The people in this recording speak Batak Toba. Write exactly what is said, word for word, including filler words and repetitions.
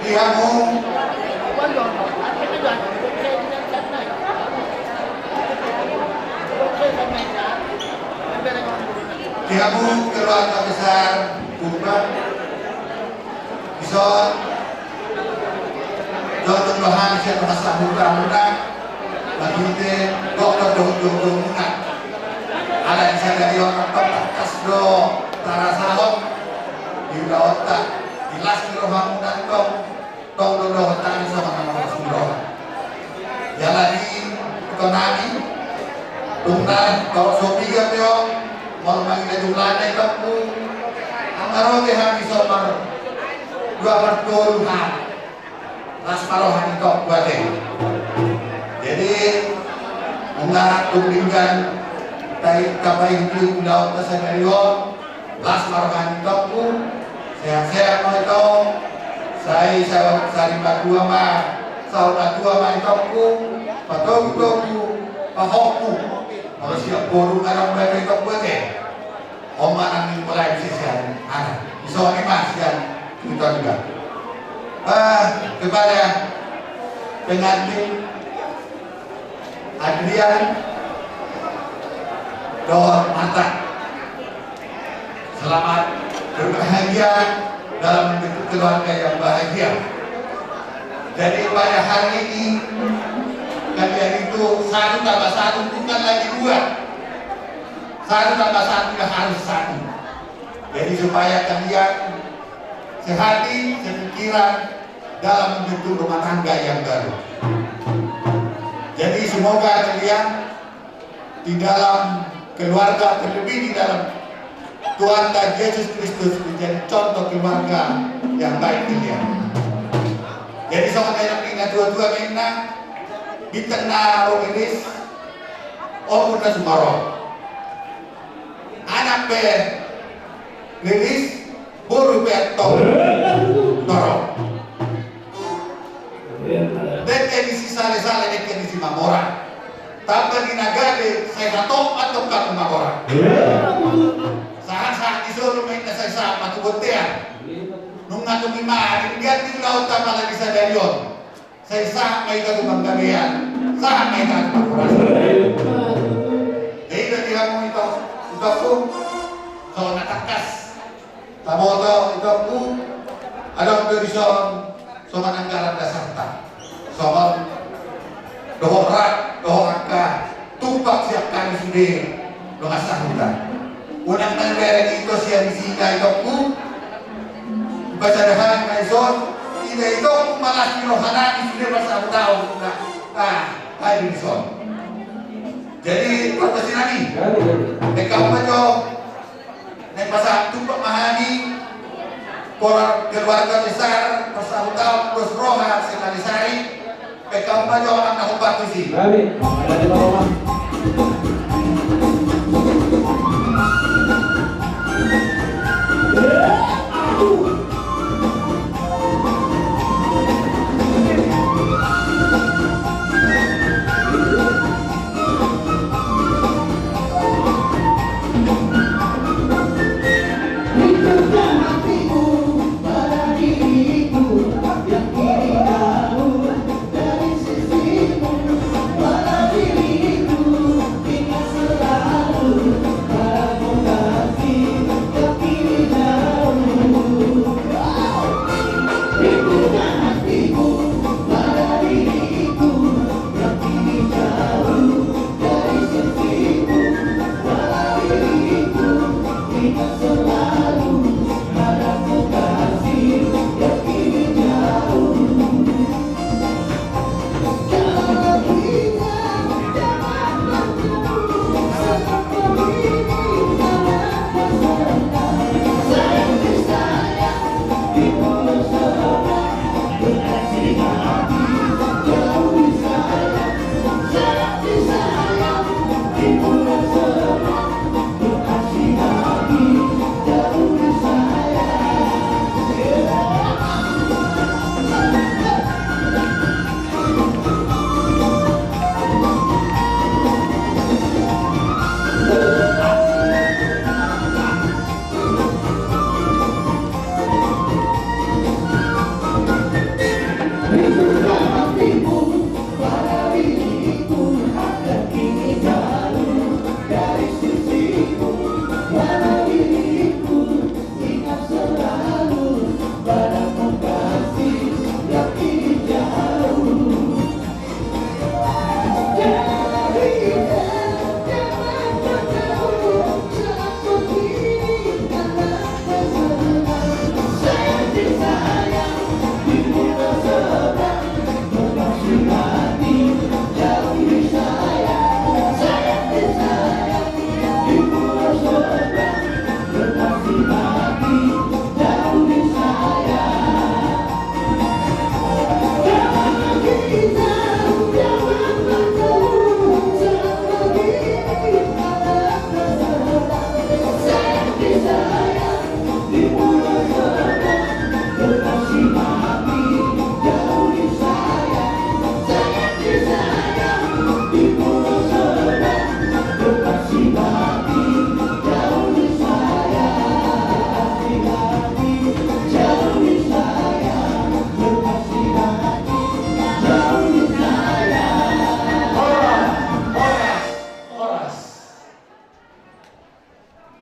Di hamu, di hamu keluarga besar Purba, dison, jotjot do hami sian dongan sahutamuna, marhite dokter dohot jongjonmuna. Alai sadari on tong tangkas do tarasahon di ulaonta, di las ni rohamuna tong. Tong do dohot hami songon na marlas ni roha. Jala di ito nami, tung na torop so piga pe on, molo mangida jumlahna itongku, angka ro be hami sombar dua par tolu hami. Las ma roha ni itongku ate. Jadi, nunga tung denggan tai tapaihut ulaonta sadari on, las ma roha ni itongku, sehat-sehat ma itong, sai sa-, sari matua ma, saur matua ma itongku, patogu-togu, pahompu, molo sian boru ngadong be itongku ate. On ma nang ni mulai bisa sian anak. Isoni ma sian kita juga. Ah, kepada pengantin, Adrian dohot Marta. Selamat berbahagia dalam membentuk keluarga yang bahagia. Jadi pada hari ini kalian itu satu tambah satu bukan lagi dua. Satu tambah satu ya harus satu. Jadi supaya kalian sehati, sepikiran dalam membentuk rumah tangga yang baru. Jadi semoga kalian di dalam keluarga, terlebih di dalam Tuhanta Jesus Kristus, menjadi contoh keluarga yang baik kalian. Jadi songon na nidok ni na tua-tua ninna, bintang na ro riris, ombun na sumaron. Anak pe riris, boru pe antong torop. Dengke ni si sale-sale, dengke ni si mamora. Tamba ni na gabe, sai hatop antong hamu mamora. Sahat-sahat ni solu ma inna, sai sahat ma tu bontean. Nunga tung i ma, denggan ni ulaonta pala di sadari on. Sai sahat ma hita tu panggabean, sahat ma hita tu parhorasan. Jadi, di hamu itong, itongku, songon na tangkas taboto itongku, adong do dison songon anggaran dasarta. Songon dohot rap, dohot angka tumpak sian hami sude dongan sahuta. Unang na bereng ito sian isi na itongku. Baca dah hami na dison, ina itongku ma las ni roha nami sude parsahutaon. Nah, nah, hai dison. Jadi, pargonsi nami. Baik, hamu ma jo naeng pasahat tumpak ma hami, keluarga besar parsahutaon dos roha Sengalisari. Baik, hamu ma jo nang na hombar tusi. Amin.